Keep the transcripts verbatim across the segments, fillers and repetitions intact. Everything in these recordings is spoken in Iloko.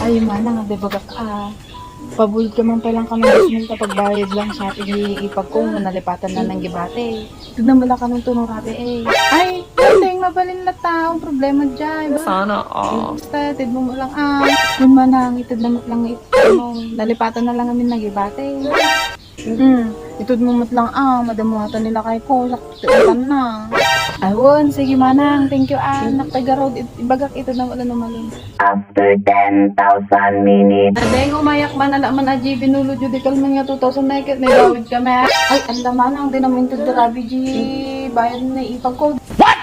Ay, manang, adi bagak a. Pabulod ka man pay lang kano dos mil ta pagbayad lang sa ipag ko, nalipatan na nang gibati. Tignan mo lang kanong tuno rabi eh. Ay, nothing, mabalin na tao, problema dyan. Sana all. Basta, tignan mo lang ah. Kun manang, itad na lang it-, ano, nalipatan na lang amin nagibati. Hmm, itud mo met lang ah, madamuatan nila kay ko, saktutan na. Awon, sige manang, thank you ah. Nakpay garud, it-, ibagak itud na wala namalun. After ten thousand minutes. Adeng, umayak man, ala man, aji, binulod yu, di kalman nga two thousand na ikit, may gawid kami. Ay, anda manang, di namin itud rabi, ji, bayad na ipag ko. What?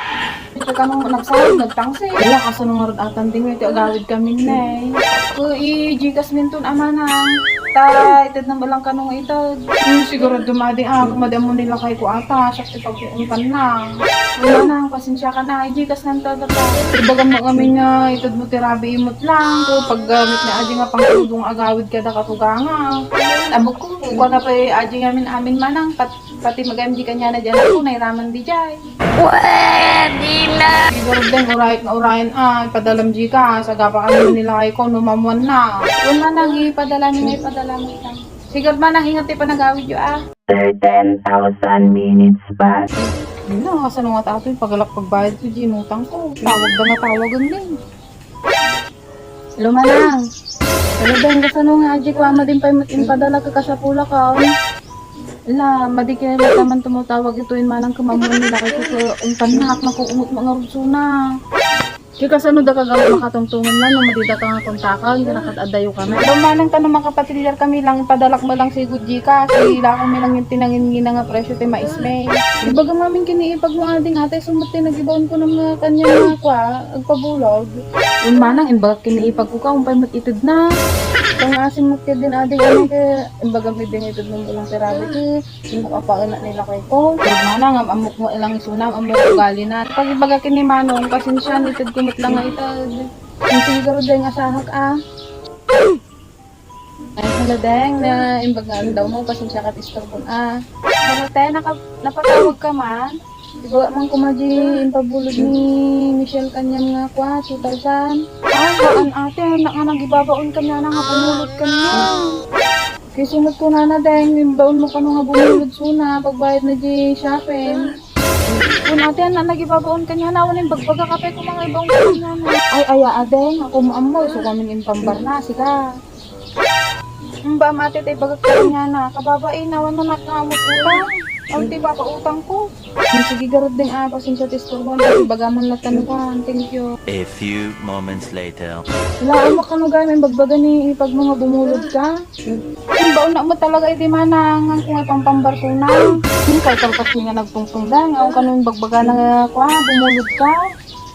Ito ka nung nagsahod, nagtangsi. Wala, kasano nga rod atan din, iti agawid kami, ne. Ko, i-Gcash min ton, a manang. Ta, ited na lang kanong ited. Hmm, siguro dumadi, ah, kumadi amo nila kay ko ata, siya ti pagkukumpan na. Wala na, pasensya ka na, i-Gcash na ta, ta, ta. Ibagam mo kami nga, ited mo ti rabi imot lang, ko paggamit na aji nga pangtudong agawid kada katuganga. Abot ko, kuha na pa aji nga amin, amin manang, pat-, pati magayam di kanya na dyan, ako, nairaman di jay. Pwede na! Siguro din, urayek na urayan, ah, ipadalam di ka, sagapa kami manilakay ko, no mamuan na. Yun manang, ipadala ni nga, ipadala mo lang. Siguro manang, ingat ti panagawid yu, ah. After ten thousand minutes pass. Yun na, kasano nga tato yung pagalak pagbayad ko, ginutang ko. Tawag ba nga tawagan din? Hello, manang. Hello, Ben, kasano nga, aji ko, ama din pa yung impadala ka kasapula ka, oh. La, madi kaya na naman tumutawag ito yung manang kumamuan nila kay ko, yung panak, makuungot mga rugsuna. Kaya kasano da ka gawin makatungtungan na, no, madi da ka nga kontakan, kaya nakatadayo ka na. Hello, manang, tano makapatilyar kami lang, ipadalak mo lang sigud di ka, kasi ila kami lang yung tinangin nga presyo ti mais me. Ibaga mamin kini ipag mo ading ate, sumbat ti nagibaon ko ng mga kanya nga kwa, agpabulag. Yun manang, imbagak kini ipag ko ka, umpay met ited na. Kung asin mo kaya din ading ano kaya, imbagam idin ited mo lang ti rabi ti, yung apaena nila kay ko. Yun manang, am-, amok mo ilang isunam, amok ugali na. Pag ibaga kini manong, pasensya, ited ko met lang nga ited. Yung siguro din asahak ah. Ay, hello, Deng. Na, imbag nga aldaw mo, pasensya kat istorbon, ah. Hello, te, naka-, napatawag ka man? Ibaga man kumadji, impabulod ni Michelle kanyam nga, kwa, two thousand. Ay, haan, ate, na nga nagibabaon kanya na nga bumulod kanya. Kisunod ko na na, Deng, imbaon mo kano nga bumulod suna, pagbayad na di shopping. Kun ate, na nagibabaon kanya na, wala yung bagbaga kape ko mga ibang kanya na. Ay, aya, Adeng, ako mo ammoy, so kami impambar na, sika. Ang ba, mati, tayo bagak ka niya na. Kababae na, wala na nga mo utang. Ang ti papa utang ko. Ang sige, garod din, ah, pasensya, ti istorbo. Ang pati bagaman lang tanuan. Thank you. A few moments later. Wala, ang makano gani, bagbaga ni ipag mga bumulod ka. Ang baon na mo talaga, iti manang, ang kung ay pampambarsona. Yung kay kalpas nga nagtungtong dahil, ang kano yung bagbaga na, kwa, bumulod ka.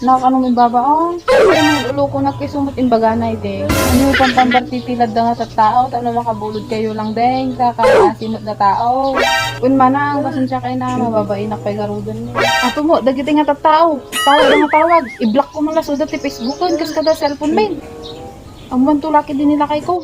Nakano may babaon? Ang ulo ko nagkisumot imbagana ide. Ano yung pampambartitilad da nga tattao? Tano makabulod kayo lang deng, kakaasimot na tao. Kun manang, pasensya kayo na, mababainak pay garuden mo. Ato mo, dagiti nga tattao. Tawag nga tawag. I-block ko man la suda ti Facebook ko, kas kada cellphone men. Amuan to laki din nila kay ko.